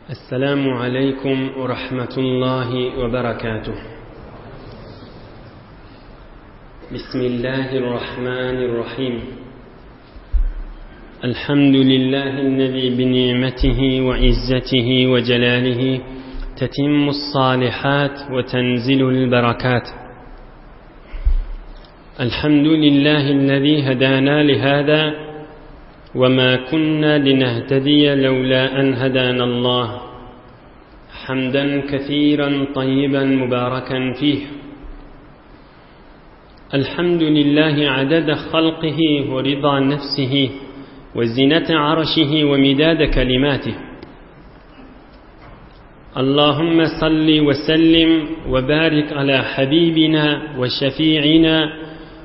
السلام عليكم ورحمة الله وبركاته بسم الله الرحمن الرحيم الحمد لله الذي بنعمته وعزته وجلاله تتم الصالحات وتنزل البركات الحمد لله الذي هدانا لهذا وما كنا لنهتدي لولا أن هدانا الله حمدا كثيرا طيبا مباركا فيه الحمد لله عدد خلقه ورضا نفسه وزنة عرشه ومداد كلماته اللهم صل وسلم وبارك على حبيبنا وشفيعنا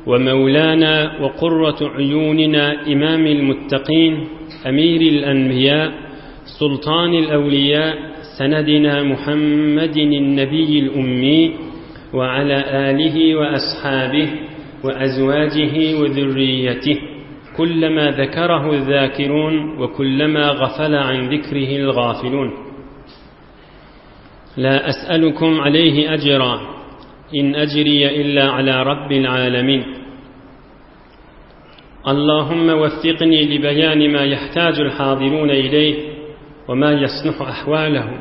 ومولانا وقرة عيوننا إمام المتقين أمير الأنبياء سلطان الأولياء سندنا محمد النبي الأمي وعلى آله وأصحابه وأزواجه وذريته كلما ذكره الذاكرون وكلما غفل عن ذكره الغافلون لا أسألكم عليه أجرا إن أجري إلا على رب العالمين اللهم وفقني لبيان ما يحتاج الحاضرون إليه وما يصلح أحوالهم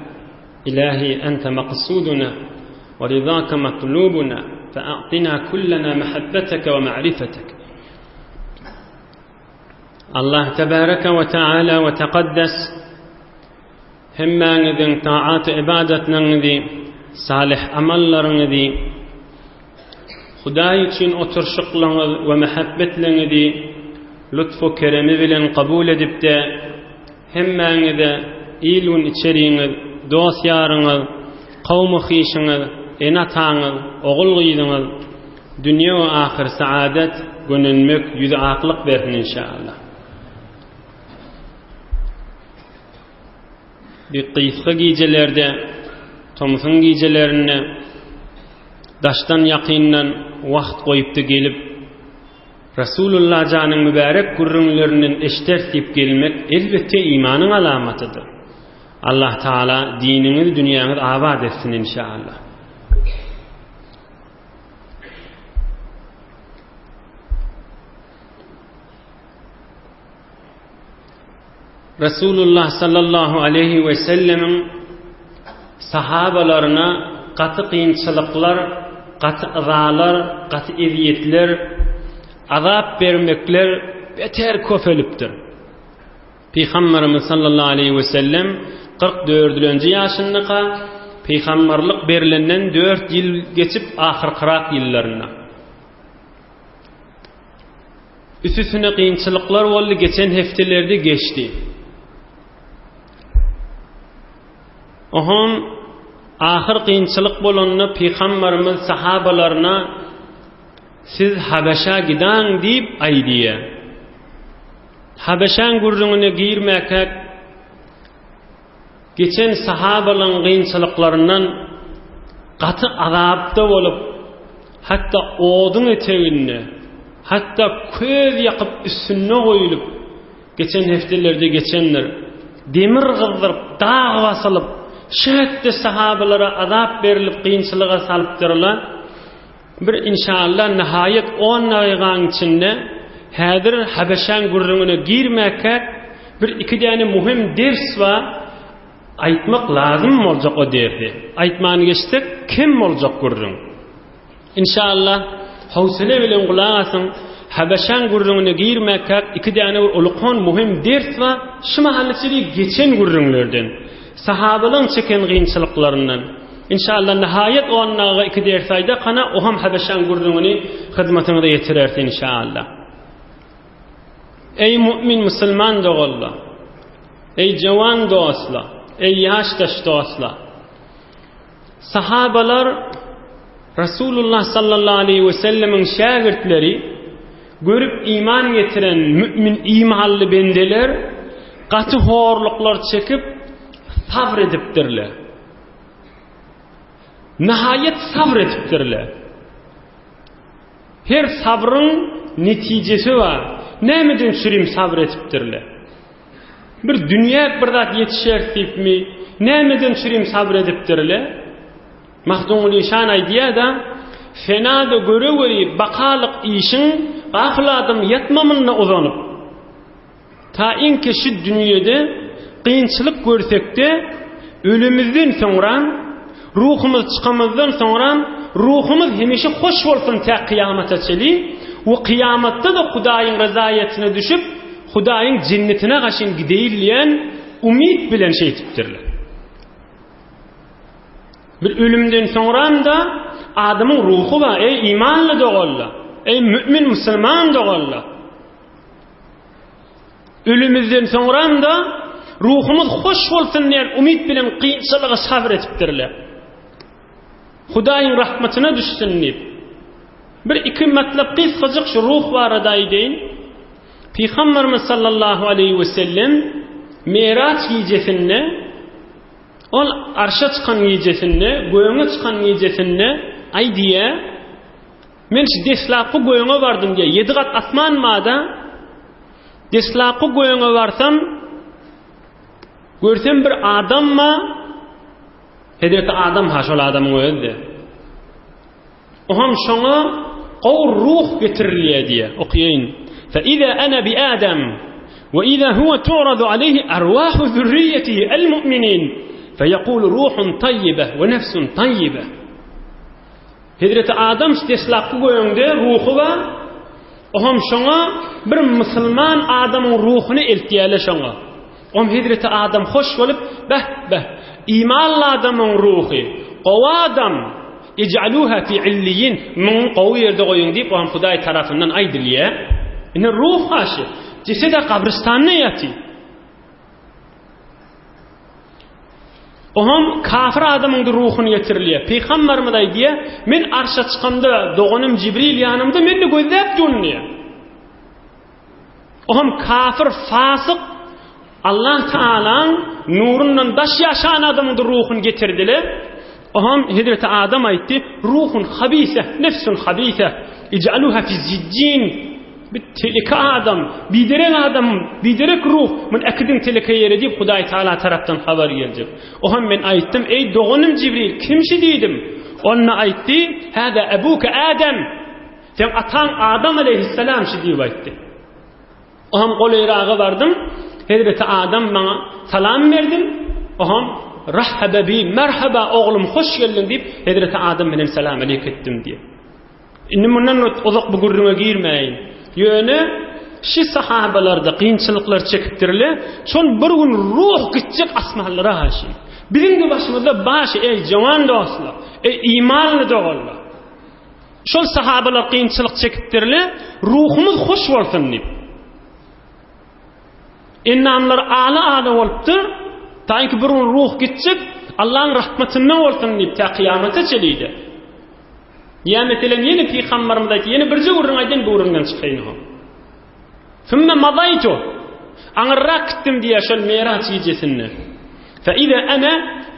إلهي أنت مقصودنا ورضاك مطلوبنا فأعطنا كلنا محبتك ومعرفتك Allah tebareke we taala we tekaddes hemmäňiziň taat ybadatlaryňyzy, salyh amallaryňyzy, Hudaý üçin oturşyklaryňyz we mähebbetleňizi lutfu keremi bilen kabul edipde, hemmäňize il-gün içeriňiz, dost-ýaryňyz, kowmy-hyşyňyz, ene-ataňyz, ogul-gyzyňyz, Dünýe we ahyr saadet, gönenmek, ýüzi aklyk bersin inşallah. Bir gysga gijelerde, tomsuň gijelerinde daşdan ýakyndan wagt goýupdy gelip, Rasulullah janyň mübärek gürrüňlerinden eşderis diýip gelmek elbetde imanyň alamatydyr. Allah Taala diniňiz, dünýäňiz abat etsin inşallah. Resulullah sallallahu aleyhi we sellemiň sahabalaryna gaty kynçylyklar, gaty yzalar, gaty ezýetler, azap bermekler beter köpelipdir. Pygamberimiz sallallahu aleýhi we sellem 44-nji ýaşyndaka pygamberlik berlenden 4 ýyl geçip ahyrkyrak ýyllarynda. Üstüne kynçylyklar boldy, geçen hepdelerde geçdi. Oham ahyr kynçylyk bolanda pygamberimiz sahabalaryna siz Habeşa gidaň diýip aýdýar. Habeşäň gürrüňine girmäkäk, geçen sahabalaryň kynçylyklaryndan gaty azapda bolup, hatda oduň eteginde, hatda köz ýakyp üstünde goýulyp, geçen hepdelerde geçendir. Demir gyzdyryp, dag basylyp, şu hetde sahabalara azap berlip kynçylyga salypdyrlar. Bir inşallah nihaýat on dagygaň içinde häzir Habeşaň gürrüňine girmäkäk bir iki däne muhim ders bar aýtmak lazym boljak o dersi aýtman geçsek kem boljak gürrüň. Inşallah howsele bilen gulak asyň Habeşaň gürrüňine girmäkäk iki däne bir ulukan muhim ders bar şu mahal içeri geçen gürrüňlerden sahabalaň çeken gynçylyklaryndan Inşallah nihaýat onnaga iki ders aýda kana oham Habeşaň gürrüňini hyzmatyňyza ýetireris inşallah. Eý mu'min musulman doganlar! Eý jawan dostlar! Eý ýaşdaş dostlar! Sahabalar Rasulullah sallallahu aleyhi ve sellemiň şägirtleri görüp iman getiren mümin imanly bendeler gaty horluklar çekip sabr edipdirler. Nihaýat sabr edipdirler. Her sabryň netijesi bar. Nämeden çürim sabr edipdirler? Bir dünýä bir zat ýetişer diýipmi, nämeden çürim sabyr edipdirle? Magtymguly şan aýdýar-da, Fenada göreweri bakalyk işiň, gafyl adam ýatma munda uzanyp. Ta inki şu dünýede kynçylyk görsekde, ölemizden soňram, ruhumyz çykamyzdan soňram, ruhumyz hemişe hoş bolsun tä kyýamata çeli we kyýamatda-da Hudaýyň rezaýatyna düşüp, Hudaýyň jennetine gaşyn gideýin diýen umyt bilen şeýtipdirler. Bir ölümden soňram-da adamyň ruhy bar, eý imanly doganlar, eý mümin musulman doganlar. Ölümizden soňram-da ruhumyz hoş bolsun diýen umyt bilen kynçylyga sabyr edipdirler. Hudaýyň rahmatyna düşsün diýip. Bir iki matlap gysgajyk şu ruh barada aýdaýyn. Pygamberimiz sallallahu aleýhi we sellem Miraç gijesinde ol arşa çykan gijesinde, göge çykan gijesinde aýdýar, Men şu deslapky göge bardym diýýär. Ýedi gat asman barda. Deslapky göge barsam, görsem bir adam bar. Hezreti Adam ha şol adamyň özi. Oňam şoňa gowy ruh getirilýär diýýär. Okaýyn. Fa iza ana bi Adam we iza huwa tu'radu alayhi arwahu zurriyyatihi al-mu'minin fa yaqulu ruhun tayyiba we nefsun tayyiba. Hezreti Adam deslapky göňde ruhy bar. Oňam şoňa bir musulman adamyň ruhuny eltýärler şoňa. Oňam Hezreti Adam hoş bolup, beh, beh, imanly adamyň ruhy, gowy adam, ij'aluha fi illiyin, muny gowy ýerde goýuň diýip, oňam Hudaý tarapyndan aýdylýar. Ine ruh haşy. Jesed-ä gabrystanda ýatyr. Oňam kafir adamyň ruhuny getirilýär. Pygamberimiz aýdýar, men arşa çykamda doganym Jibril ýanymda meni gözläp durun diýýär. Oňam kafir, fasyk Allah Taalaň nurundan daş ýaşan adamyň ruhuny getirdiler. Oňam Hezreti Adam aýtdy, ruhun habise, nefsun habise, ij'aluha fi zijjin. Bir teleke adam, biderek adam, biderek ruh, muny äkidiň teleke ýere diýip Hudaý Taala tarapdan habar geljek. Oňam men aýtdym, eý doganym Jibril, kim şi diýdim. Onda aýtdy, Hada abuka Adam. Seň ataň Adam aleýhissalam şi diýip aýtdy. Oňam golaýraga bardym, Hezreti Adam maňa salam berdim. Oňam rahaba bi, merhaba oglum hoş geldiň diýip Hezreti Adam bilen salam aleýk etdim diýip. Indi mundan uzak bu gürrüňe girmäýin. Ýöne şi sahabalarda kynçylyklar çekipdirle, şol bir gün ruh gitjek asmanlara haşy. Biziň-de başymyzda baş eý jowan dostlar, eý imanly doganlar. Şol sahabalar kynçylyk çekipdirle, ruhumyz hoş bolsun diýip. Endamlary ala-ala bolupdyr, taýynki bir gün ruh gitjek, Allaň rahmatynda bolsun diýip, tä kyýamata çelide. Ýa meselem ýene pygamberimiz aýtdy, ýene birje gürrüň aýdaýyn, bu gürrüňden çykaýyn ho. Sümme mazaýtu. Aňyrrak gitdim diýýär şol Miraç gijesinde. Fe iza ana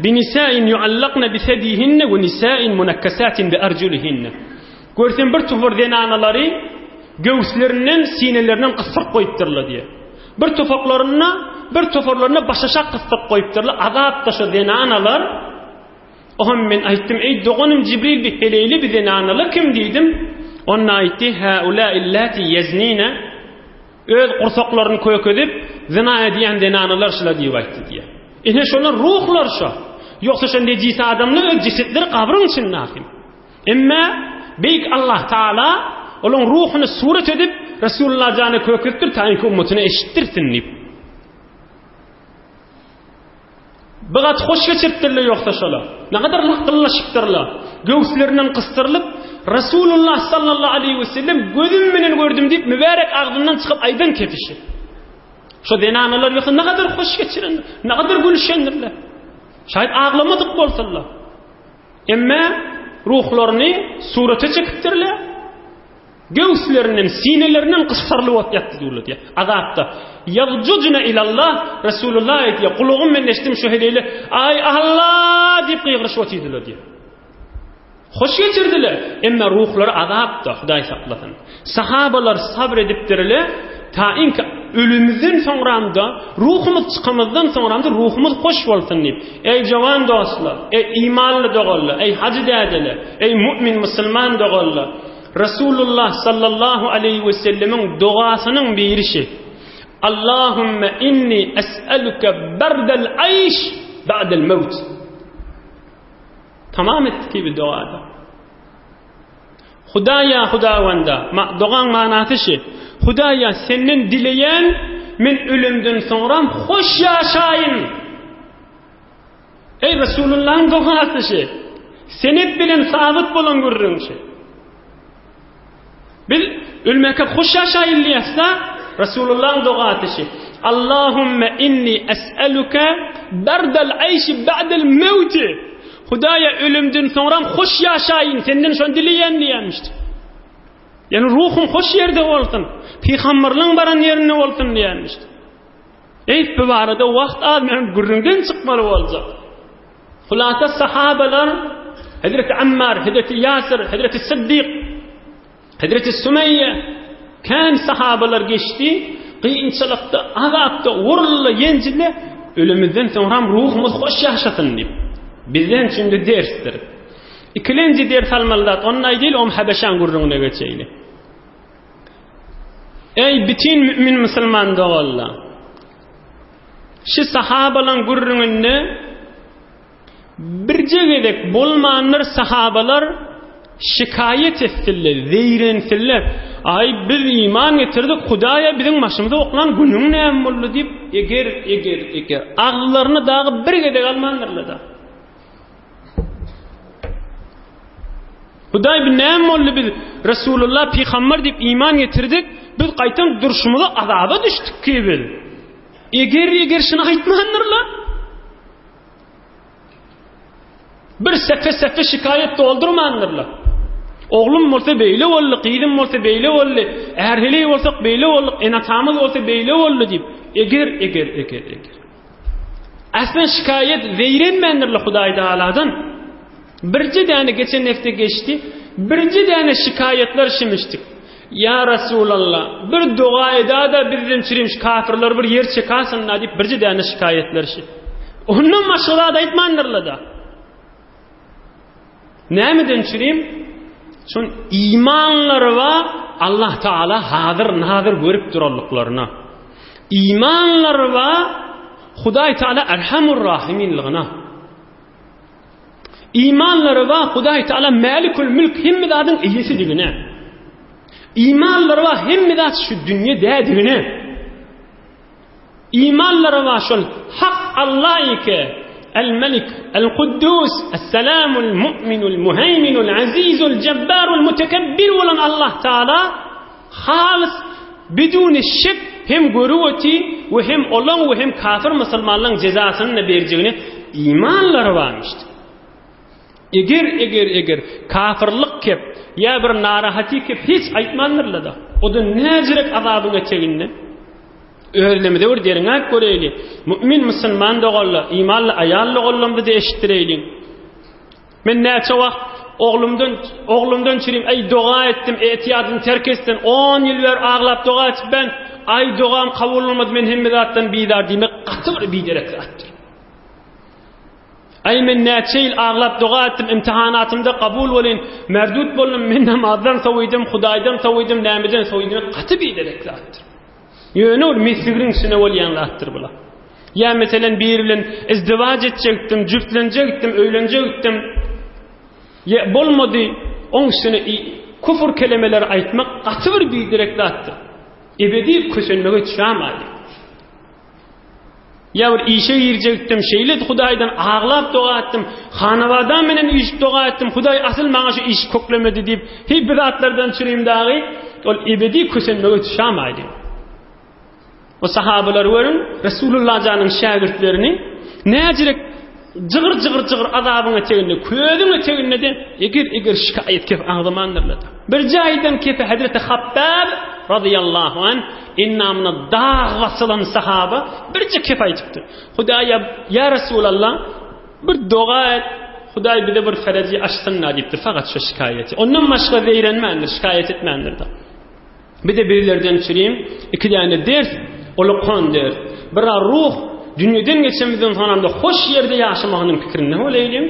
bi nisain yuallaqna bi sedihinne we nisain munakkasatin bi arjulihinne. Görsem bir topar zenanalary göwüslerinden, sinelerinden gysdyryp goýupdyrlar diýýär. Bir toparlarynda, bir toparlarynda başaşak gysdyryp goýupdyrlar. Azapda şo zenanalar Oňa men aýtdym, Eý, doganym Jibril, bi heleýli bi zenanalar kim diýdim. Onda aýtdy, Häulâillâti ýeznîne, öz gursaklaryny kökezip, zyna edýän zenanalar şular diýip aýtdy diýýär. Ine şolar ruhlar şo. Ýogsa şo nejis adamlar öz jesetleri gabryň içinde ahim. Emme Beýik Allah Taala olaň ruhuny surat edip Resulullah jana kökezipdir, taýynky ummatyna eşitdirsin diýip. Bir gaty hoş geçiripdirler ýogsa şolar. Nägadar lakgyllaşypdyrlar. Göwüslerinden gysdyrylyp, Resulullah sallallahu aleýhi we sellem gözüm bilen gördüm diýip mübärek agzyndan çykyp aýdan kepişi. Şo zenanalar ýogsa nägadar hoş geçirendir, nägadar gülüşendirler. Şaýat aglamadyk bolsalar. Emme ruhlaryny surata çekipdirler. Göwüslerinden, sinelerinden gyssarylyp ot ýatdy diýildi diýýär. Azapda. Ýazjujna ilallah, Resulullah aýdýar, gulagym men eşitdim şu heleýle, Aý Allah diýip gygyryşyp otyrdylar diýýär. Hoş geçirdiler, emma ruhlary azapda, Hudaý saklasyn. Sahabalar sabr edipdirler, Ta inki ölümizden soňram-da, ruhumyz çykamyzdan soňram-da ruhumyz hoş bolsun diýip. Eý jowan dostlar, eý imanly doganlar, eý hajy dädeler, eý mu'min musulman doganlar! Resulullah sallallahu aleýhi we sellemiň dogasynyň biri şi. Allahümme inni es'eluke berdel aýş ba'del mewt. Tamam etdik ki bir dogada. Hudaýa Hudawanda, dogaň manasy şi. Hudaýa senden dileýän men ölemden soňram hoş ýaşaýyn. Eý Resulullahyň dogasy şi. Senet bilen sabyt bolan gürrüň şi. Biz ölmeke hoş ýaşaýyn diýäs-de, Resulullahyň dogasy şi. Allahümme inni es'eluke berdel aýşi ba'del mewti. Hudaýa ölümden soňram hoş ýaşaýyn, senden şony dileýän diýýärmişdi. Ýani ruhum hoş ýerde bolsun, pygamberliň baran ýerinde bolsun diýýärmişdi. Eý, bu barada wagt az, men gürrüňden çykmaly boljak. Hulasa sahabalar Hezreti Ammar, Hezreti Ýasir, Hezreti Siddik, Hezreti Sümeýýe kän sahabalar geçdi, kynçylykda, azapda, uruldy, ýenjildi, ölümizden soňram ruhumyz hoş ýaşasyn diýip. Bizden üçin de dersdir. Ikilenji ders almaly zat, ony aýdaýly, om Habeşaň gürrüňine geçeýli. Eý, bütin mümin musulman doganlar! Şu sahabalaň gürrüňinde birje gezek bolmandyr sahabalar şikaýat etsinler, zeýrensinler. Aý, biz iman getirdik, Hudaýa biziň başymyza oklan günüň näme boldy diýip, eger, eger, eger agyzlaryny dagy bir gezek almandyrlar-da. Hudaý bi näme boldy biz Resulullah pygamber diýip iman getirdik, biz gaýtam durşumyza azaba düşdük ki biz. Eger eger şuny aýtmandyrlar. Bir sepe sepe şikaýat doldurmandyrlar. Oglum bolsa beýle boldy, gyzym bolsa beýle boldy, är heleý bolsak beýle bolduk, ene-atamyz bolsa beýle boldy diýip, eger eger eger eger. Aslan şikaýat zeýrenmändirler Hudaý Tagaladan. Birje däne geçen hepde geçdi, birje däne şikaýatlar şimişdik. Ýa Resulallah, bir doga edada bizden çürim şu kafirler bir ýer çekasynda diýip birje däne şikaýatlar şi. Ondan başga zat aýtmandyrlar-da. Nämeden çürim? Şun imanlary bar, Allah Taala hazır nazır görüp duranlyklaryna. Imanlary bar, Hudaý Taala Erhamur Rahiminligine. Imanlary bar, Hudaý Taala Mälikül Mülk hemme zadyň eýesidigine. Imanlary bar, hemme zat şu dünýe dädigine. Imanlary bar şol Hak Alla eke, El-Melik, El-Kuddus, Es-Selamul Mu'minul Muheýminul Azizul Jebbarul Mutekebbir bolan Allah Taala halys biduni şek hem görüp oty we hem olaň we hem kafir musulmanlaň jezasyny-da berjegine imanlary barmyşdy. Eger, eger, eger kafirlik kep ýa bir narahaty kep hiç aýtmandyrlar-da. O-da näjirek azabyň eteginde. Özlerimize bir derňäp göreýli. Mümin musulman doganlar, imanly aýal doganlarymyzy-da eşitdireýliň. Men näçe wagt oglumdan oglumdan çürim, aý doga etdim, etiýadyny terk etsin, 10 ýyl bäri aglap doga etip ben, aý dogam kabul bolmady, men hemme zatdan bizar diýmek gaty bir biderek zatdyr. Aý men näçe ýyl aglap doga etdim, imtihanatymda kabul bolyn, merdut boldum, men namazdan sowydym, Hudaýdan sowydym, nämeden sowydym, gaty biderek zatdyr. Ýöne ol mesligriň içinde bolýan zatdyr bular. Ýa meselen biri bilen izdiwaç etjekdim, jübtlenjekdim, öýlenjekdim. Ýa bolmady, oň üstüne kufur kelemeleri aýtmak gaty bir biderek zatdyr. Ebedi kösenmege çyamaýdy. Ýa bir işe girjekdim, şeýle Hudaýdan aglap doga etdim, hanabadam menen üýşüp doga etdim, Hudaý asyl maňa şu işi köklemedi diýip, heý bir zatlardan çürim dagy, ol ebedi kösenmege düşämaýdy. O sahabalary görüň, Resulullah janyň şägirtlerini näjirek jygyr-jygyr-jygyr azabyň eteginde, közüň eteginde de eger-eger şikaýat kep agzamandyrlar. Bir jaýdan kepe Hazreti Habbab radıyallahu anh endamyna dag basylan sahaba birje kep aýdypdyr. Hudaýa ýa Resulallah bir doga et, Hudaý bize bir fereji açsyn da diýipdir. Fakat şu şikaýeti. Ondan başga zeýrenmändir, şikaýat etmändir da. Bir de birilerden çürim, iki däne ders, ulukan ders. Bir ruh dünýeden geçemizden soňam da hoş ýerde ýaşamagynyň pikirinde bolaylyň.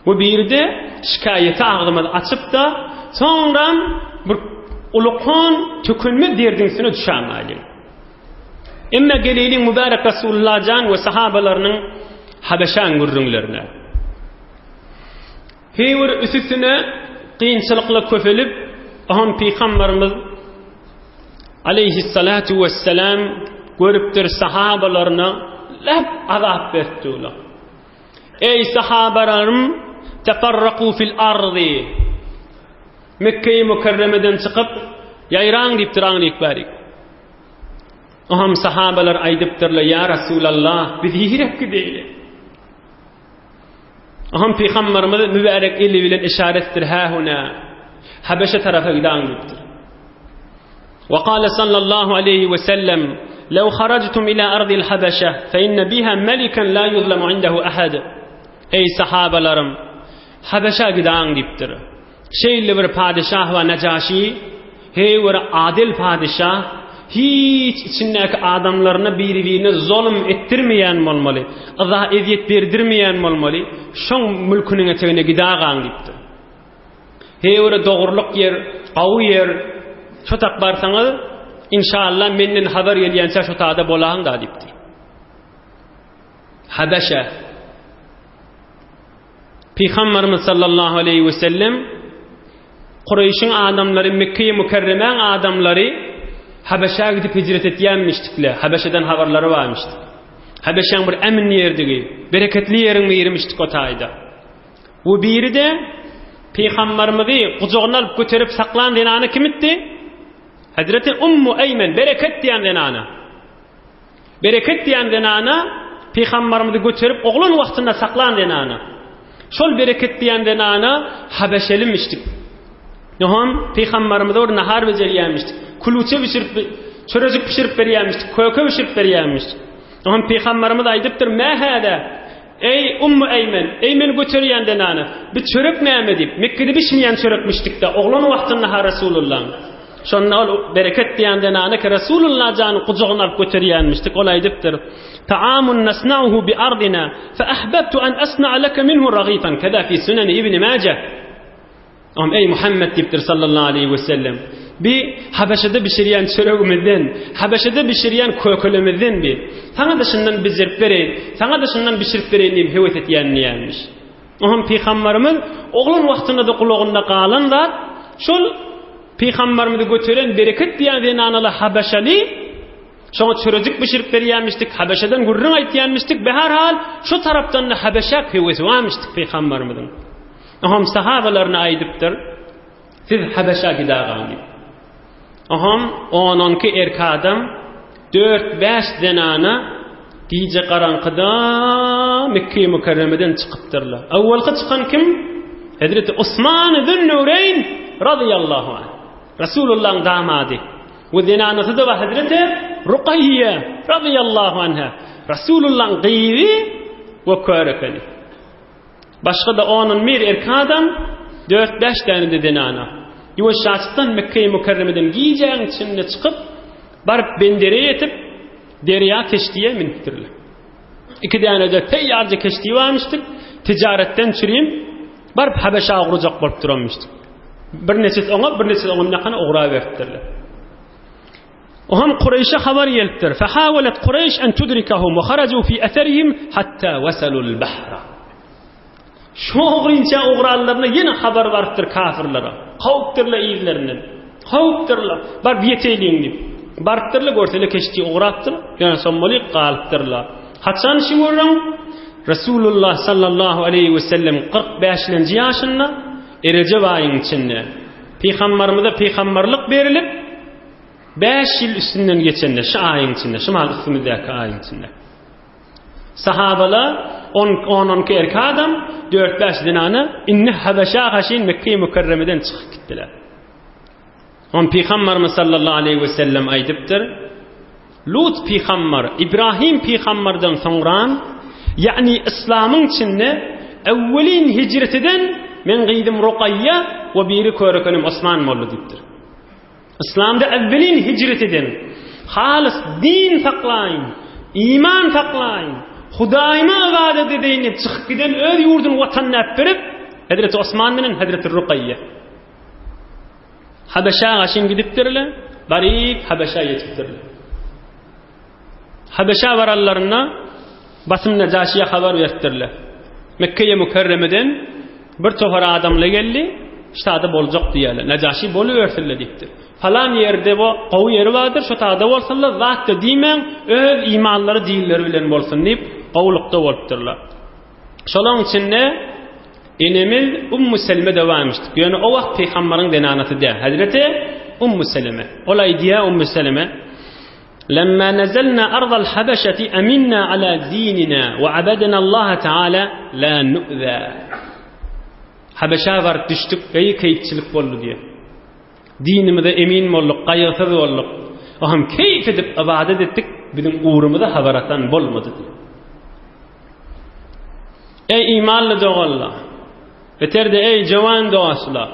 Bu biri-de şikaýeti agzymyzy açyp-da, soňram bir ulukan tükenmez derdiň üstüne düşämaýlyň. Emma geleýliň mübärek Rasulullah jan we sahabalarynyň Habeşaň gürrüňlerine. Heý bir üstüne kynçylykla köpelip, oňam pygamberimiz aleyhissalatu vesselam görüpdir sahabalaryna lep azap beripdi olar. Eý sahabalarym tefarraku fil ardy Mekkeýi Mükerremeden çykyp ýaýraň diýipdir aňlyk bärik. Oňam sahabalar aýdypdyrlar, ýa Rasulallah, biz ýerek gideýli. Oňam pygamberimiz mübärek eli bilen işaret etdir, hä huna. Habeşe tarapa gidaň diýipdir. Wa qala sallallahu aleyhi we sellem Lew harajtum ila ardil habeşe fe inne biha meliken la yuzlemu indehu ahad. Eý sahabalarym, Habeşa gidaň diýipdir. Şeýle bir padyşah we Najaşi, heý bir adil padyşah, hiç içindäki adamlaryna biri-birine zulum etdirmeýän bolmaly, yza ezýet berdirmeýän bolmaly, şoň mülküniň etegine gidagaň diýipdir. Heý bir dogrulyk ýer, gawy ýer, şo tak barsaňyz, inşallah menden habar gelýänçä şo tada bolaň-da diýipdir. Habeşe. Pygamberimiz sallallahu aleýhi we sellem Kureýşiň adamlary, Mekge-i Mükerremäň adamlary Habeşä gidip hijret etýänmişdikle, Habeşeden habarlary barmyşdyk. Habeşäň bir ämin ýerdigi, bereketli ýeriň birimişdik o taýda. We biri-de Pygamberimizi gujagyna alyp göterip saklan zenana kim itdi? Hazreti Ummu Eýmen, bereket diýen zenana. Bereket diýen zenana Pygamberimizi göterip oglan wagtynda saklan zenana. Şol bereket diýen zenana habeşelimişdik. Oňam Pygamberimize bir nahar bejerýärmişdik. Kuluça bişirip, çörejik bişirip berýärmişdik, köke bişirip berýärmişdik. Oňam Pygamberimiz aýdypdyr, "Mä häzä?" Eý, Ummu Eýmen, eý meni göterýän zenana, bi çörek näme diýip, Mekgede bişmeýän çörekmişdik-dä, oglan wagtynda-ha Resulullaň. Şonda ol bereket diýen zenana ki Resulullah jany gujagyna alyp göterýänmişdik, ol aýdypdyr, Taamun nasnauhu bi ardina, fe ahbabtu an asna'a leke minhu ragifan, keza fi suneni Ibn Majah. Am eý Muhammed diýipdir sallallahu aleýhi we sellem. Bi Habeşede bişirýän çöregimizden, Habeşede bişirýän kökelemizden bi. Saňa da şundan bijirip bereýin, saňa da şundan bişirip bereýin diýip höwes etýän diýýänmiş. Oňam pygamberimiz oglan wagtynda-da gulagynda galan zat şol pygamberimizi göteren bereket diýen zenanaly Habeşeli şoňa çörejik bişirip berýänmişdik, Habeşeden gürrüň aýtýanmişdik. Beherhal şu tarapdan-da Habeşä höwesi barmyşdyk pygamberimiziň. Oňam sahabalaryna aýdypdyr, Siz Habeşa gidagaň diýip. Oňam on-onki erk adam, dört-bäş zenana gije garaňkyda Mekge-i Mükerremeden çykypdyrlar. Awwalky çykan kim? Hezreti Osman Zünnüreýn razyýallahu anh. Resulullahyň damady. We zenanasy-da bar Hezreti Rukaýýe razyýallahu anha. Resulullahyň gyzy we kör ekeni. Başga-da on-on bir erkek adam, dört-bäş däne-de zenana. Ýuwaşjaçdan Mekgeýi Mükerremeden gijäň içinde çykyp, baryp bendere ýetip, derýa keşdiýe münüpdirler. Iki däne-de teýýarja keşdi barmyşdyk, tijaretden çürim, baryp Habeşa ugrajak bolup duranmyşdyk. Birneçesi oňa, birneçesi oňa münakana ugraberipdirler. Oňam Kureýşe habar gelipdir. Fehawelet Kureýş en tudrikahum we haraju fi eserihim hatta wasalul bahra. Şu ogrynça ogranlaryna ýene habar barypdyr kafirlere. Kowupdyrlar yzlaryndan. Kowupdyrlar. Baryp ýeteýliň diýip. Barypdyrlar görsele keşdi ugrapdyr. Ýöne sommalyk galypdyrlar. Haçan şu gürrüň? Resulullah sallallahu aleyhi we sellem 45-nji ýaşynda Erejep aýyň içinde Pygamberimize pygamberlik berilip Bäş ýyl üstünden geçende, şu aýyň içinde, şu mahal üstümizdäki aýyň içinde. Sahabalar on, on onki erkek adam, dört-bäş zenana indi Habeşa haşin Mekge-i Mükerremeden çykyp gitdiler. On Pygamberimiz sallallahu aleyhi ve sellem aýdypdyr. Lut pygamber, İbrahim pygamberden soňran, ýagny islamyň içinde awwelin hijret eden men gyzym Rukaýya we biri körekenim Osman boldy diýipdir. Yslamda äwwelin hijret eden, halys din saklaýyn, iman saklaýyn, Hudaýyma ybadat edeýin diýip çykyp giden öz ýurduny watanyny äpberip, Hezreti Osman bilen Hezreti Rukaýýe. Habeşä gaşyn gidipdirler, baryp Habeşä ýetipdirler. Habeşä baranlarynda basym Nejaşyýa habar beripdirler. Mekgeýe Mükerremeden bir topar adamly geldi, ştada boljak diýýärler. Nejaşy bolubersinler diýipdir. Falan ýerde bu gowy ýeri bardyr, şo tada bolsunlar, zat-da diýmäň, öz imanlary, dinleri bilen bolsun diýip, gowulykda bolupdyrlar. Şolaň içinde enemiz Ummu Selme de barmyşdyk. Ýöne o wagt pygambaryň zenanasy däl. Hezreti Ummu Seleme. Ol aýdýar Ummu Seleme, Lemma nazelna ardal habeşeti eminna ala dinina we abadna Allah Teala la nu'za. Habeşä baryp düşdük, eý keýpçilik boldy diýýär. Dinimize emin bolduk, gaýgysyz bolduk. O hem keýp edip ybadat etdik, biziň ugrumyza habar atan bolmady diýýär. Eý imanly doganlar! Beter-de eý jowan dostlar!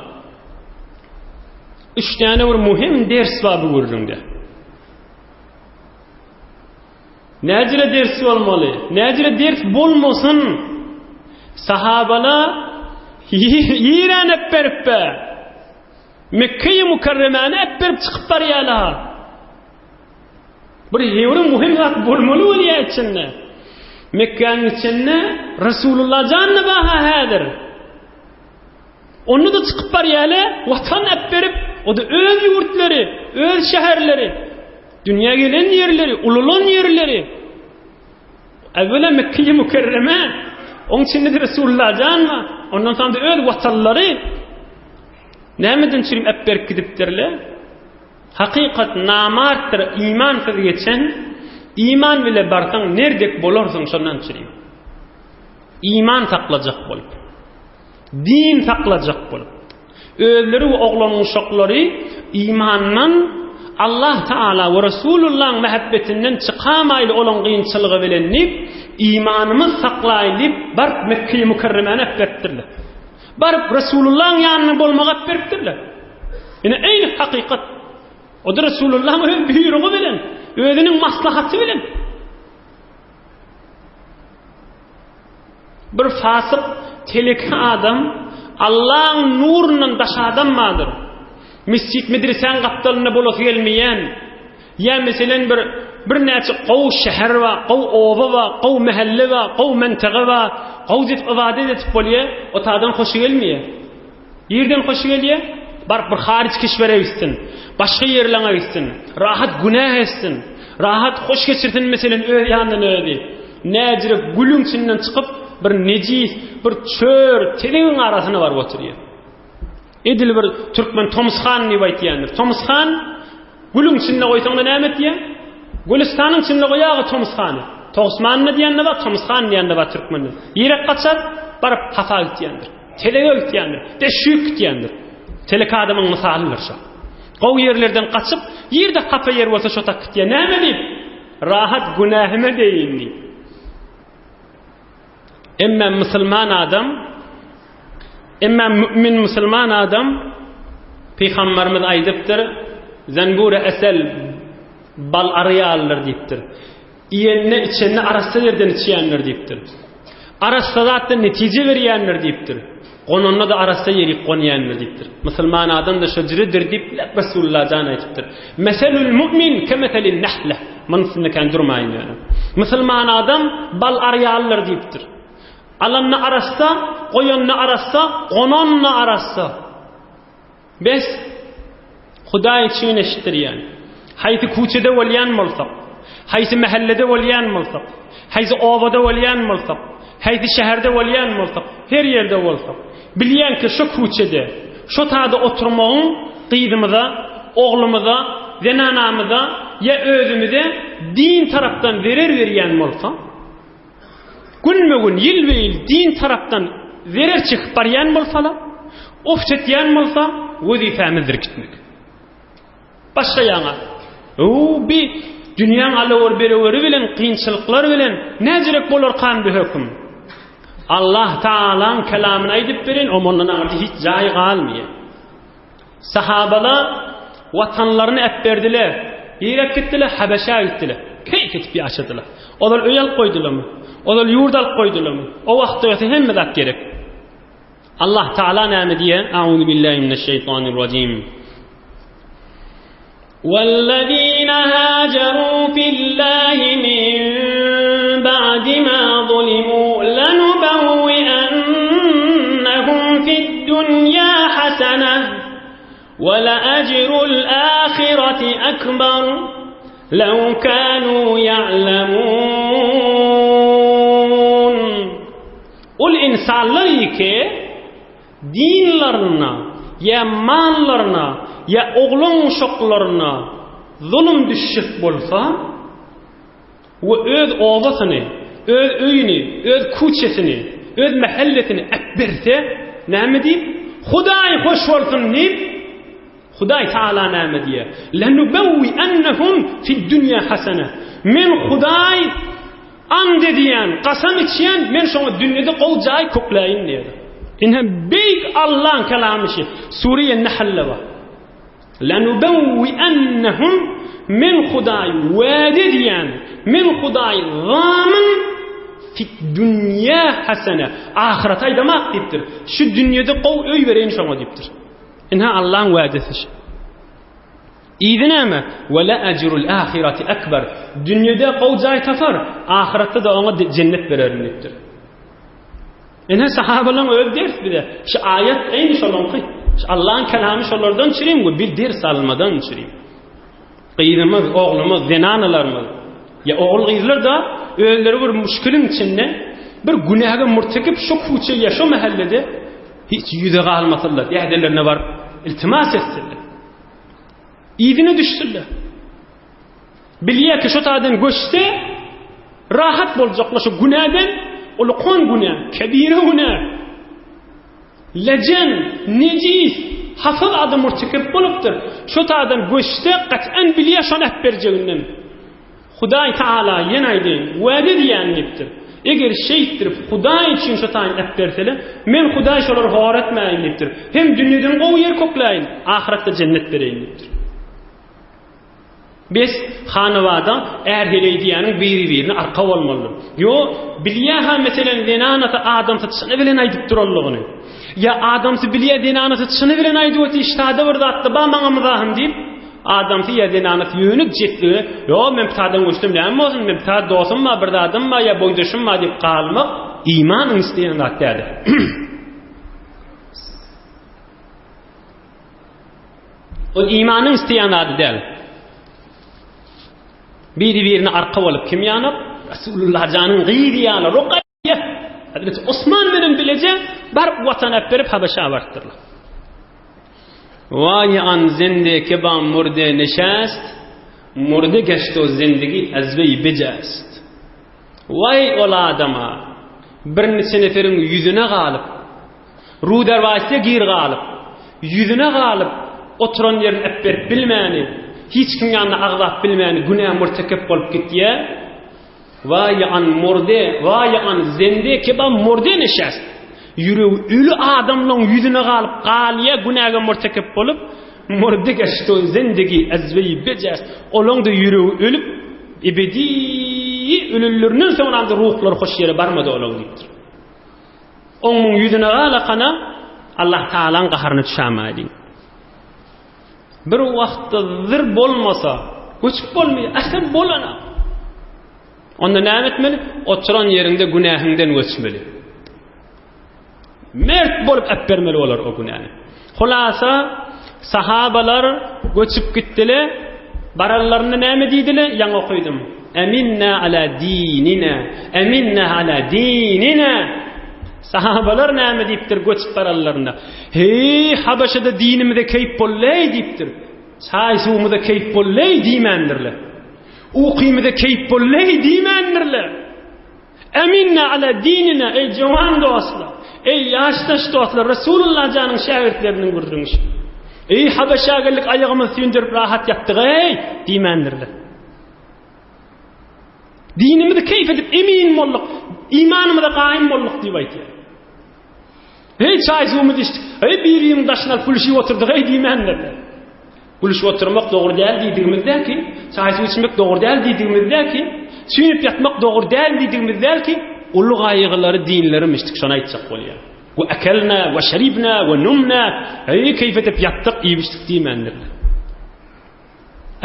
Üç däne bir muhim ders bar bu gürrüňde. Näcire ders bolmaly? Näcire ders bolmasyn? Sahabalar ýerän äpberip be. Mekkeýi Mükerremäni äpberip çykyp barýarlar. Bir ýewre muhim zat bolmaly bolýar içinde. Mekgäniň içinde Resulullah janly baha häzir. Onda-da çykyp barýarlar, watan äpberip, o-da öz ýurtlary, öz şäherleri, dünýä gelen ýerleri, ulalan ýerleri. Äwwela Mekge-i Mükerreme, oň içinde-de Resulullah jan bar. Ondan soň-da öz watanlary. Nämeden çürim äpberip gidipdirler? Hakykat namartdyr imansyz geçen, iman bile barsaň nerdek bolarsyň şondan çürim. Iman saklajak bolup. Din saklajak bolup. Özleri we oglan-uşaklary imandan Allah Taala we Resulullahyň mähebbetinden çykamaýly olaň gynçylygy bilen diýip, imanymyz saklaýly diýip baryp Mekge-i Mükerremäni äpberipdirler. Baryp Resulullahyň ýanynda bolmagy äpberipdirler. Ine eýni hakykat. O-da Resulullahyň öz buýrugy bilen, özüniň maslahaty bilen. Bir fasyk, teleki adam, Allaň nurundan daş adam bardyr. Mesjit, medresäň gapdalynda bolasy gelmeýän, ýa meselen bir birnäçe gowy şäher bar, gowy oba bar, gowy mähelle bar, gowy mentaga bar, gowy diýip ybadat edip bolýar, o tadan hoşy gelmeýär. Ýerden hoşy gelýär, baryp bir haryç keşwere gitsin, başga ýerleňe gitsin, rahat günäh etsin, rahat hoş geçirsin meselen öz ýanyndan özi. Näjirek gülüň içinden çykyp, bir nejis, bir çör, tezegiň arasyna baryp oturýar. Edil bir türkmen Tomushan diýip aýtýandyr. Tomushan Gülüň içinde goýsaň-da näme etýär? Gülüstanyň içinde goýaga Tomushany. Togsmany diýen-de bar, Tomushan diýen-de bar türkmende. Ýerek gaçar, baryp hapa gitýändir. Telege gitýändir, deşşük gitýändir. Telek adamyň mysalydyr şo. Gowy ýerlerden gaçyp, ýerde hapa ýer bolsa şo tak gitýär. Näme diýip? Rahat günähime deýin diýip. Emma musulman adam, emma mümin musulman adam Pygamberimiz aýdypdyr, Zenbure esel bal ary ýalydyr diýipdir. Iýende, içende arassa ýerden içýändir diýipdir. Arassa zatdan netije berýändir diýipdir. Gonanda-da arassa ýerik gonýandyr diýipdir. Musulman adam-da şo jüredir diýip, Resulullah jan aýdypdyr. Meselül mu'min kemeselin nahle. Munuň üstünde kän durmaýyn ýöne. Musulman adam bal ary ýalydyr diýipdir. Alanda arassa, goýanda arassa, gonanda arassa. Bes, Hudaý üçin eşitdirýän. Haýsy kuçede bolýan bolsak, haýsy mähellede bolýan bolsak, haýsy obada bolýan bolsak, haýsy şäherde bolýan bolsak, her ýerde bolsak, bilýän ki şo kuçede, şo tada oturmagyň gyzymyza, oglumyza, zenanamyza ýa özümize din tarapdan zerer berýän bolsa, Günbe-gün, ýylbe-ýyl din tarapdan zerer çekip barýan bolsalar, of çekýän bolsa, wezipämizdir gitmek. Başga ýaňa, Öw, bi dünýäň alawar-bereweri bilen, kynçylyklar bilen näjirek bolarkan bu höküm? Allah Tagalaň kelamyny aýdyp bereýin, o mundan aňyrda hiç jaý galmaýar. Sahabalar. Watanlaryny äpberdiler. Nirä gitdiler? Habeşä gitdiler. Keýp edip ýaşadylar. Ozal öý alyp goýdularmy? Ozal ýurt alyp goýdularmy? O wagtda ýöse hemme zat gerek. Allah Taala näme diýýär? Auzu billahi mineşşeýtanirrajim. Wellezine haceru fillahi min ba'di ma zulimu lenubewwi'ennehum fid-dunýa hasene we le'ecrul ahireti ekber lew kanu ya'lemun. Ol insanlar ki Dinlerine, ýa mallaryna, ýa oglan-uşaklaryna zulum düşjek bolsa we öz obasyny, öz öýüni, öz küçesini, öz mähellesini äpberse, näme diýip, Hudaý hoş bolsun diýip, Hudaý Tagala näme diýýär? Lenubewwiennehum fid-dünýä hasene. Men Hudaý and edýän, kasam içýän, men şoňa dünýede gowy jaý kökläýin diýýär. Ine beýik Allaň kelamy şi. Sure Nahlda bar. Lenubewwiennehum men Hudaý wade edýän, men Hudaý zamyn fid-dünýä hasene. Ahyrete aýdamak diýipdir. Şu dünýede gowy öý bereýin şoňa diýipdir. Ynha Allaň wädesi şu. Yzy näme? Ve le ecrul ahireti ekber. Dünýede gowy jaý tapar, ahyretde-de oňa jennet bererin diýipdir. Ine sahabalaryň öz ders bize. Şu aýat eýni şolaňky. Şu Allaň kelamy şolardan çürim we bir ders almadan çürim. Gyzymyz, oglumyz, zenanalarymyz ýa ogul-gyzlar-da özleri bir müşkiliň içinde bir günäge murtekip şu kuçe ýa şu mähellede hiç ýüze galmasynlar, dädelerine baryp iltimas etsinler. Yzyna düşsünler. Bilýär ki şu taýdan göçse rahat boljaklar şu günäden, ulkan günä, kebire günä. Lejen, nejis, hafyz ady murtekep bolupdyr. Şu taýdan göçse gat'an bilýär şony äpberjeginden. Hudaý Taala ýene aýdaýyn, wada edýän diýipdir. Eger şeýtdirip Hudaý üçin şu taýyn äpberseler, men Hudaý şolary hor etmäýin diýipdir. Hem dünýeden gowy ýer kökläýin, ahyretde jennet bereýin diýipdir. Bes, hanabada är-heleý diýýäniň biri-birine arka bolmalydyr. Ýo, bilýä-hä meselem zenanasy adamsy çyny bilen aýdyp duranlygyny. Ýa adamsy bilýä zenanasy çyny bilen aýdyp otyr, ştada bir zatda bar maňa myzahym diýip, adamsy ýa zenanasy ýöne jetlige, ýo men pitadan göçsem näme bolsun, men pita dostum bar, bir zadym bar ýa boýdaşym bar diýip galmak imanyň isleýän zat däldir. Ol imanyň isleýän zady däl. Biri-birine arka bolup kim ýanar? Resulullah janyň gyzy ýanar. Rukaýýa. Hazreti Osman bilen bileje baryp watan äp berip Habeşa barypdyrlar. Waý an zende keba murde neşest, murde geşto zendigi azweý bejest. Waý ol adama birniçe neferiň ýüzüne galyp, Ruderwaýsýa gir galyp, ýüzüne galyp, oturan ýerini äpberip bilmäni, hiç kimiň ýanynda agzap bilmäni günä murtekep bolup gitýär. Waý an murde, waý an zende keba murde neşest. Ýüregi öli adamlaň ýüzüne galyp galýar günäge murtekep bolup, murde geşto zendegi azweý bejest. Olaň-da ýüregi ölüp, ebedi ölenlerinden soňram-da ruhlary hoş ýere barmady olaň diýipdir. Oň muň ýüzüne galakana Allah Tagalaň gaharyna düşämäýdiň. Bir wagtda zyr bolmasa, göçüp bolmaýar, ähli bolana. Onda näme etmeli? Oturan ýeriňde günähiňden göçmeli. Mert bolup äpbermeli bolar o günäni. Hulasa, sahabalar göçüp gitdiler. Baranlarynda näme diýdiler? Ýaňy okydym. Eminna ala dinina. Eminna ala dinina. Sahabalar näme diýipdir göçüp baranlarynda? Heý, Habeşede dinimize keýp boldy-eý diýipdir. Çaý suwumyza keýp boldy-eý diýmändirler. Ukymyza keýp boldy-eý diýmändirler. Eminna ala dinina, eý jowan dostlar, eý ýaşdaş dostlar, Resulullah janyň şägirtleriniň gürrüňi şu. Eý Habeşä geldik aýagymyzy süýndürip rahat ýatdyk-eý diýmändirler. Dinimizi keýp edip emin bolduk, imanymyza gaýym bolduk diýip aýtýar. Heý çaý suwumyzy içdik, heý bir-biriniň daşyna alyp gülüşip oturdyk-eý diýmändirler. Gülüşip oturmak dogry däl diýdigimiz däl ki, çaý suw içmek dogry däl diýdigimiz däl ki, süýnüp ýatmak dogry däl diýdigimiz däl ki, uly gaýgylary dinlerimişdik, şony aýtjak bolýar. We ekelna we şeribna we numna, eý keýp edip ýatdyk, iýip-içdik diýmändirler.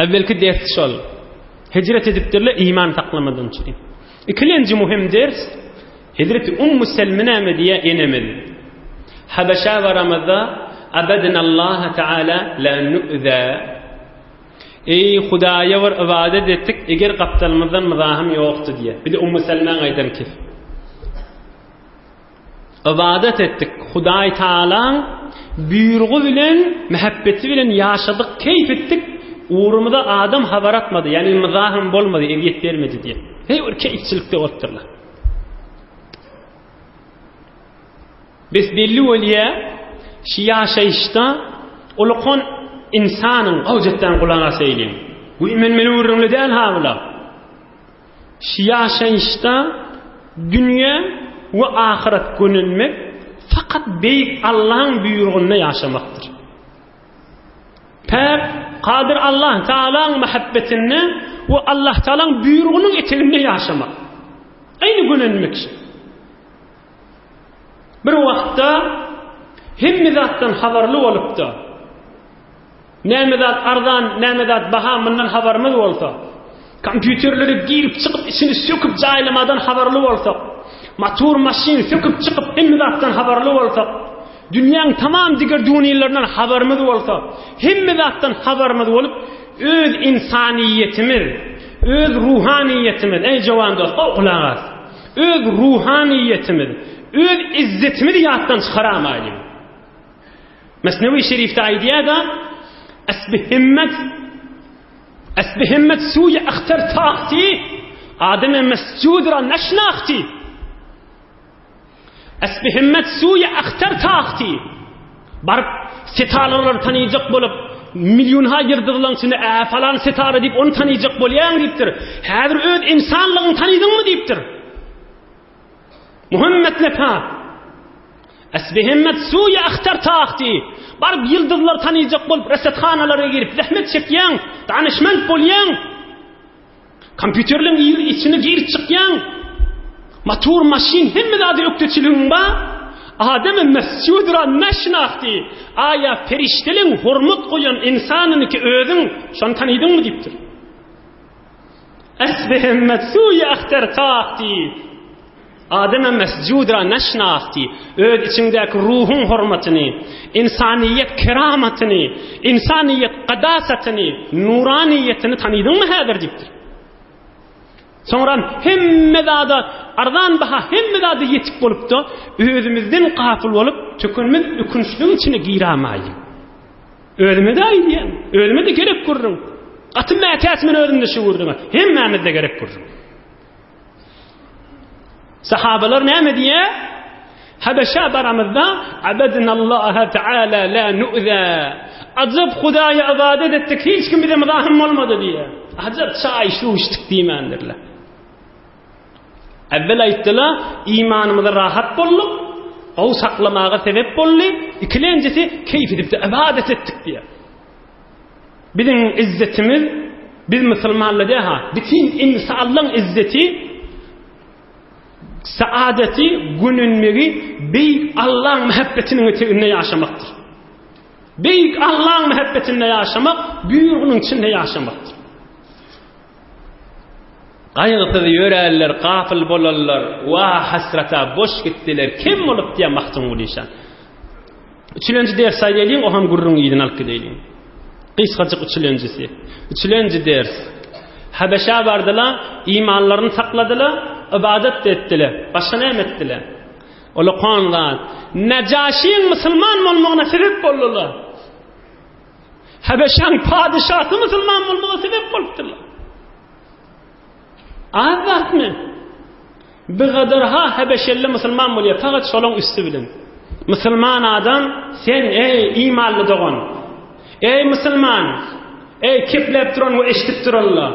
Äwwelki ders şol. Hijret edipdirler iman saklamadan üçin. Ikilenji muhim ders Hezreti Ummu Selme näme diýýär enemiz? Habeşä baramyzda Abadnallaha Teala la nu'za. Eý Hudaýa bir ybadat etdik, eger gapdalymyzdan myzahym ýokdy diýýär. Bir de Ummu Selmäň aýdan kes. Ybadat etdik. Hudaý Tagalaň buýrugy bilen, mähebbeti bilen ýaşadyk, keýp etdik. Ugrumyza adam habar atmady, ýagny myzahym bolmady, ezýet bermedi diýýär. Heý bir keýpçilikde bolupdyrlar. Bes belli bolýa, şu ýaşaýyşda ulukan ynsanyň gowjetden gulak asaýlyň. Bu men meni gürrüňli däl ha bular. Şu ýaşaýyşda dünýä we ahyret gönenmek fakat beýik Allaň buýrugynda ýaşamakdyr. Päk, Kadyr Allah Taalaň mähebbetinde we Allah Taalaň buýrugynyň eteginde ýaşamak. Aýny gönenmek şu. Bir wagtda hemme zatdan habarly bolupda, näme zat arzan, näme zat baha mundan habarymyz bolsa, kompýuterlere girip çykyp içini söküp jaýlamadan habarly bolsak, motor maşyn söküp çykyp hemme zatdan habarly bolsak, dünýäň tamam diger dünýelerden habarymyz bolsa, hemme zatdan habarymyz bolup, öz insaniýetimiz, öz ruhaniýetimiz, eý jowan dost, gowy gulak as. Öz ruhaniýetimiz, öz izzetimizi ýatdan çykaramaýlyň. Mesnewi Şerifde aýdýar-da, Esbi himmet Esbi himmet suýa ahtar tahti Ademe mesjud ra neşnahti Esbi himmet suýa ahtar tahti Baryp setaralary tanyjak bolup, millionha ýyldyzlaryň içinde ä falan setara diýip ony tanyjak bolýaň diýipdir. Häzir öz insanlygyňy tanydyňmy diýipdir. Muhammet lepa. Esbihimmet suýa ahtar tahti. Baryp ýyldyzlary tanyjak bolup resethanalara girip zähmet çekýäň, danyşment bolýaň. Kompýuterleň içine girip çykýaň. Motor, maşyn, hemme zady ökdeçiligiň bar. Ademe mesjudra neşnahti. Aýa perişdeleň hormat goýan insanyny ki özüň şony tanydyňmy diýipdir. Esbihimmet suýa ahtar tahti. Ademe mesjudra neşnahti. Öz içiňdäki ruhuň hormatyny, insaniýet keramatyny, insaniýet gadasatyny, nuraniýetini tanydyňmy häzir diýipdir. Soňra hemme zada arzan baha hemme zada ýetik bolupda, özümizden gapyl bolup, tökenmez ökünçligiň içine giramaýyn. Özüme-de aýdýan, özüme-de gerek gürrüň. Gaty mätäç men özümde şu gürrüňe. Hemmämizde gerek gürrüň. Sahabalar näme diýýär? Habeşä baramyzda abadnallaha taala la nu'za. Ajap Hudaýa ybadat etdik, hiç kim bize myzahym bolmady diýýär. Ajap çaý suw içdik diýmändirler. Äwwel aýtdylar, imanymyza rahat bolduk, gowy saklamaga sebep boldy, ikilenjisi keýp edip ybadat etdik diýýär. Biziň izzetimiz, biz musulmanlar däl-ha, bütin ynsanlaryň izzeti, saadeti, gönenmegi beýik Allaň mähebbetiniň eteginde ýaşamakdyr. Beýik Allaň mähebbetinde ýaşamak, buýrugynyň içinde ýaşamakdyr. Gaýgysyz ýörärler, gapyl bolarlar, wah hasrata boş gitdiler, kem bolup diýýär Magtymguly şa. Üçülenji ders aýdaýlyň, o hem gürrüň yzyny alyp gideýliň. Gysgajyk üçülenjisi. Üçülenji ders. Habeşä bardylar, imanlaryny sakladylar, ybadat etdiler. Başga näme etdiler? Ulakan zat. Nejaşyň musulman bolmagyna sebep boldular. Habeşäň padyşasy musulman bolmagyna sebep bolupdyrlar. Az zatmy? Bir gadar-ha hebeşelli musulman bolýar, fakat şolaň üsti bilen. Musulman adam, sen eý imanly dogan, eý musulman, eý kepläp duran we eşidip duranlar.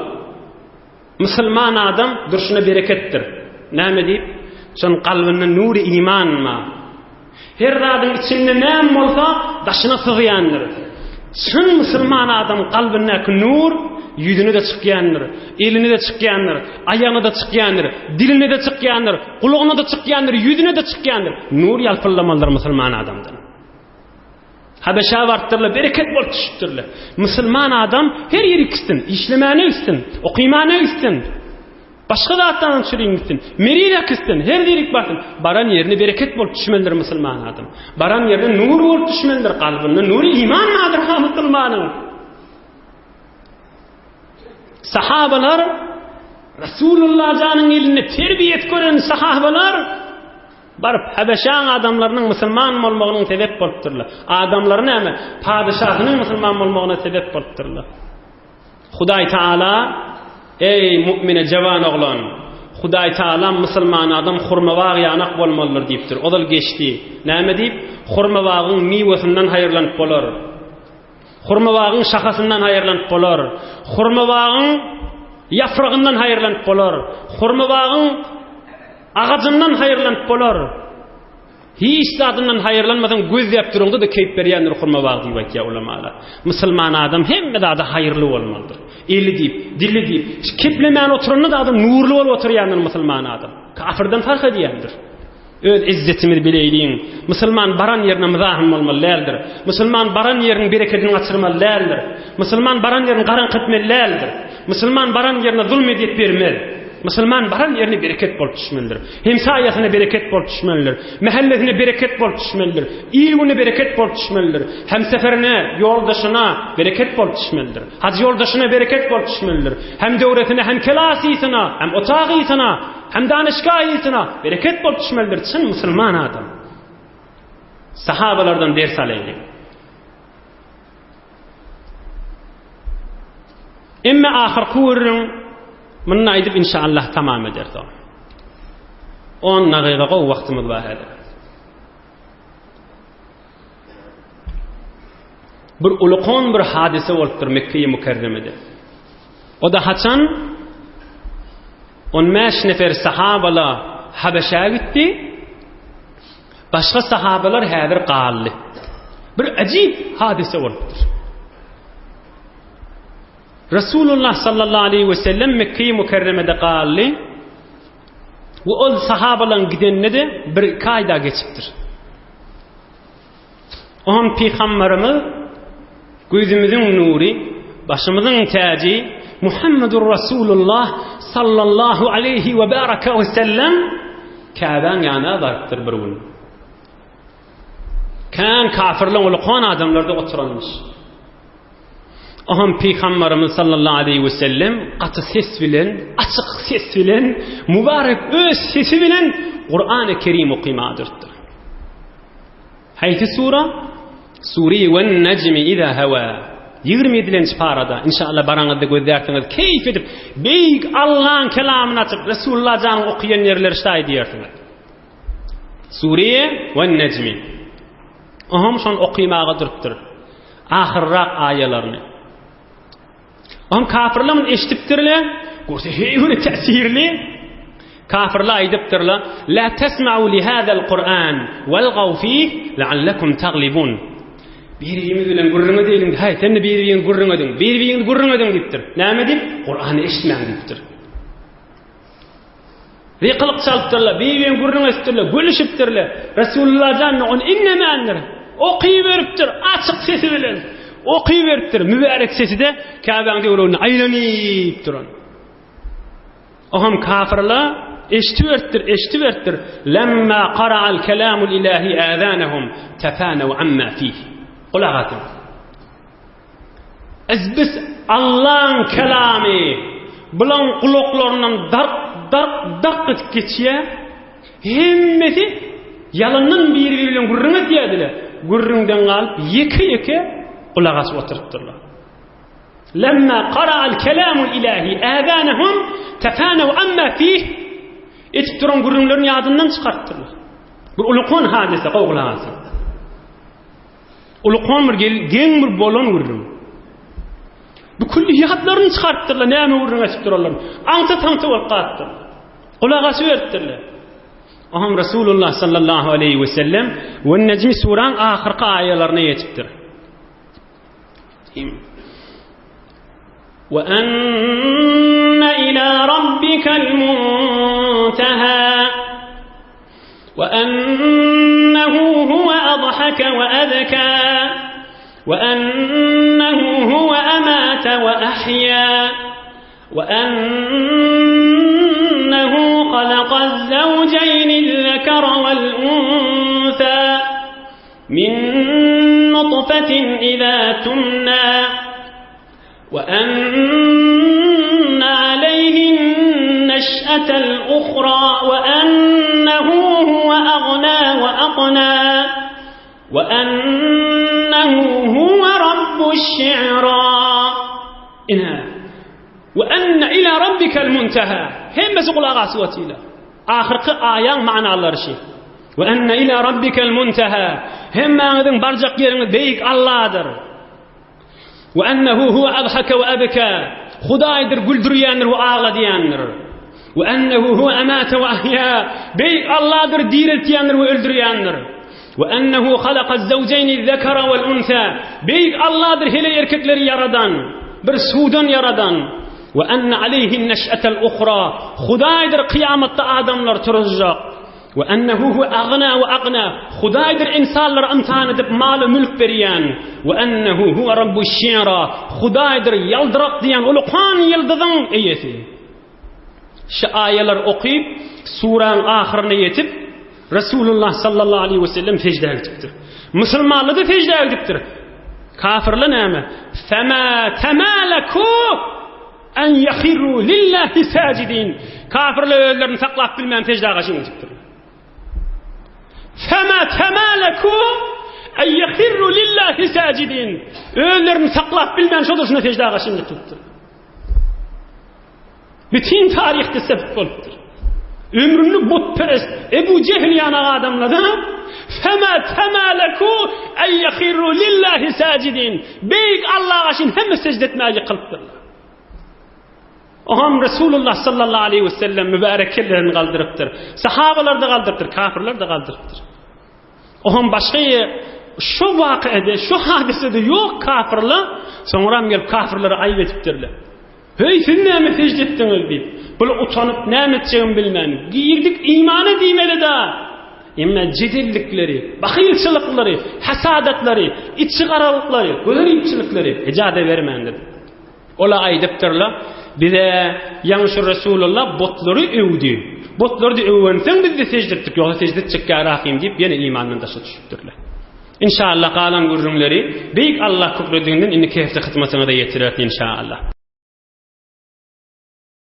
Musulman adam durşuna bereketdir. Näme diýip? Şonuň kalbynda nury iman bar. Her zadyň içinde näme bolsa, daşyna syzýandyr. Çyn musulman adam kalbyndaky nur ýüzüne-de çykýandyr, eline-de çykýandyr, aýagyna-da çykýandyr, diline-de çykýandyr, gulagyna-da çykýandyr, ýüzüne-de çykýandyr. Nur ýalpyldamalydyr musulman adamdan. Habeşä barypdyrlar, bereket bolup düşüpdirler. Musulman adam her ýeri gitsin, işlemäne gitsin, okymana gitsin. Başga zatdan çüriň gitsin. Meride gitsin, her ýerik barsyn. Baran ýerine bereket bolup düşmelidir musulman adam. Baran ýerine nur bolup düşmelidir. Kalbynda nury iman bardyr ha musulmanyň. Sahabalar Resulullah janyň elinde terbiýet gören sahabalar baryp Habeşaň adamlarynyň musulman bolmagynyň sebep bolupdyrlar. Adamlary näme? Padyşasynyň musulman bolmagyna sebep bolupdyrlar. Hudaý Taala, Eý, mu'mine jawan oglan! Hudaý Taala musulman adam hurma bag ýanak bolmalydyr diýipdir. Ozal geçdi. Näme diýip? Hurma bagyň miwesinden haýyrlanyp bolar. Hurma bagyň şahasyndan haýyrlanyp bolar. Hurma bagyň ýapragyndan haýyrlanyp bolar. Hurma bagyň agajyndan haýyrlanyp bolar. Hiç zadyndan haýyrlanmasaň gözläp duraňda-da keýp berýändir hurma bagy diýip aýtýar ulamalar. Musulman adam hemme zada haýyrly bolmalydyr. Eli diýip, dili diýip, keplemän oturanda-da adam nurly bolup oturýandyr musulman adam. Kafirden fark edýändir. Öz izzetimizi bileýliň. Musulman baran ýerine myzahym bolmaly däldir. Musulman baran ýeriniň berekedini gaçyrmaly däldir. Musulman baran ýerini garaňky etmeli däldir. Musulman baran ýerine zulm edip bermez. Musulman baran ýerine bereket bolup düşmelidir. Hemsaýasyna bereket bolup düşmelidir. Mähellesine bereket bolup düşmelidir. Il-güne bereket bolup düşmelidir. Hemseferine, ýoldaşyna bereket bolup düşmelidir. Hajy ýoldaşyna bereket bolup düşmelidir. Hem döwresine, hem kelasysyna, hem otagysyna, hem danyşgaýysyna bereket bolup düşmelidir. Çyn musulman adam. Sahabalardan ders alaýlyň. Emme ahyrky gürrüň muny aýdyp inşallah tamam ederis. 10 dagyga gowy wagtymyz bar häzir. Bir ulukon bir hadysa bolupdyr Mekge-i Mükerremede. O da haçan 15 nefer sahabala Habeşä gitdi. Başga sahabalar häzir galdy. Bir ajyp hadysa bolupdyr. Resulullah sallallahu aleyhi ve sellem Mekke-i Mükerremede galdy. We ol sahabalaryň gidenine de bir iki aý da geçipdir. Oňam pygamberimiz gözümiziň nury, başymyzyň täji Muhammedur Rasulullah sallallahu aleyhi we baraka we sellem Käbäň ýanyna barypdyr bir gün. Kän kafirleň ulukan adamlarda oturanmyş. Oňam pygamberimiz sallallahu aleyhi we sellem gaty ses bilen, açyk ses bilen, mübarek öz sesi bilen Kur'an-ı Kerim okymaga durupdyr. Haýsy sura? Sure wen nejmi iza hawa. 27-nji parada inşallah baraňyzda gözlärsiňiz, keýp edip beýik Allaň kelamyny açyp Resulullah janyň okaýan ýerleri şaý diýersiňiz. Sure wen nejmi. Oňam şony okymaga durupdyr. Ahyrrak aýalaryny. Oňam kafirler muny eşidipdirler. Görse heýwiri täsirli. Kafirler aýdypdyrlar: "La tesma'u li hazal Kur'an walgaw fih la'allakum taglibun." Bir-birimiz bilen gürrüň edeýliň. Haý, sen de bir-biriňi gürrüň ediň. Bir-biriňizi gürrüň ediň diýipdir. Näme diýip? Kur'any eşitmäň diýipdir. Gykylyk çalypdyrlar, bir-birini gürrüň edipdirler, gülüşipdirler. Resulullah jan ony inlemändir. Okyberipdir açyk sesi bilen. Okyberipdir. Mübärek sesi-de Käbäň töwereginde aýlanyp duran. Oňam kafirler eşitiberipdir, eşitiberipdir. Lemma qara'al kelamul ilahi azanahum tafanaw amma fih. Gulak asyň. Ezbis Allaň kelamy bulaň gulaklaryndan dark dark dark edip geçýär. Hemmesi ýalandan biri-biri bilen gürrüň edýärdiler. Gürrüňden galyp ýeke-ýeke gulak asyp oturypdyrlar. Lemma qara'al kelamul ilahi azanahum tafanaw amma fih etip duran gürrüňlerini ýadyndan çykarypdyrlar. Bu ulukan hadysa, gowy gulak asyň. Ulukan bir gel, geň bir bolan gürrüň. Bu külli ýatlaryny çykarypdyrlar, näme gürrüň etip durarlar. Aňta-taňta bolup galypdyr. Gulak asyp beripdirler. Oňam Resulullah sallallahu aleyhi ve sellem we Necmi suraň ahyrky aýalaryna ýetipdir. Ve enne ila rabbikel munteha. Ve ennehu huve adhake ve ebka. Ve ennehu huve emate ve ahya. Ve ennehu halakaz zevceyni zekere vel untha. Min nutfetin izâ tumnâ. وأن عليه النشأة الأخرى وأنه هو أغنى وأقنى وأنه هو رب الشعرى إنها وأن إلى ربك المنتهى hemmesi gulak asyp otylar. Ahyrky aýaň manalary şi. We enne ila rabbikel muntaha. Hemmäňiziň barjak ýeriňiz beýik Alladyr. We ennehu huwe adhaka we abka. Hudaýdyr güldürýändir we agladýandyr. We ennehu huwe amata we ahya. Beýik Alladyr direltýändir we öldürýändir. We ennehu halaka zewjeýni zekara wel unsa. Beýik Alladyr heleý erkekleri ýaradan, bir suwdan ýaradan. We enne aleyhin neş'etel uhra. Hudaýdyr kyýamatda adamlar turuzjak. We ennehu huwe agna we agna. Hudaýdyr ynsanlara ymtahan edip maly mülk berýän. We ennehu huwe rabbu şi'ra. Hudaýdyr ýaldyrak diýen ulukan ýyldyzyň eýesi. Şu aýalar okyp, suraň ahyryna ýetip, Resulullah sallallahu aleyhi we sellem seždä gidipdir. Musulmanlar-da seždä gidipdir. Kafirler näme? Fema temalaku en yahiru lillahi sajidin. Kafirler özlerini saklap bilmän seždä gaşyn gidipdir. Fema temalaku en yahiru lillahi sajidin. Özlerini saklap bilmän şo durşuna seždä gaşyn gidipdir. Bütin taryhda sebit bolupdyr. Ömründe butperest Ebu Jehil ýaly adamlar Fema temaleku en yahiru lillahi sajidin. Beýik Allaha şin hemme secde etmäge ýykylypdyrlar. Oňam Resulullah sallallahu aleyhi ve sellem mübarek ellerini galdyrypdyr. Sahabalar da galdyrypdyr, kafirler de galdyrypdyr. Oňam başga şu wakyada, şu hadysada ýok kafirler, soňram gelip kafirlere aýyp edipdirler. Heý, siz näme sežde etdiňiz diýip. Bular utanyp näme etjegini bilmän, girdik imana diýmeli-da. Emma jedellikleri, bahylçylyklary, hasadatlary, içi garalyklary, gözelipçilikleri ejaza bermändir. Olar aýdypdyrlar, Bize ýaňy şu Resulullah butlary öwdi. Butlary öwensoň biz-de sežde etdik, ýogsa sežde etjek ýaly diýip, ýene imandan daşa düşüpdirler. Inşallah galan gürrüňleri Beýik Allah köklediginden indiki hepde hyzmatyňyza ýetireris inşallah.